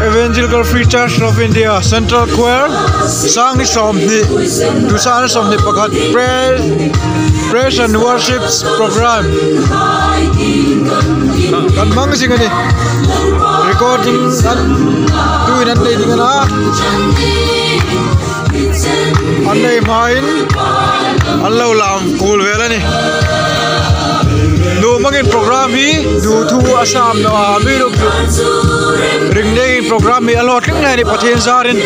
Evangelical Free Church of India Central Choir Sangni sawmhnih Tusana sawmhnih pakhat Prayer Praise and Worship Program kan hmang zing a ni recording an tuin an nei ding a an nei hmain an lo lam kul vel a ni duh hmangin program hi duh thu a sam loh a mi luk ring neiin program hi a hlawhtling hle a ni Pathian zarin.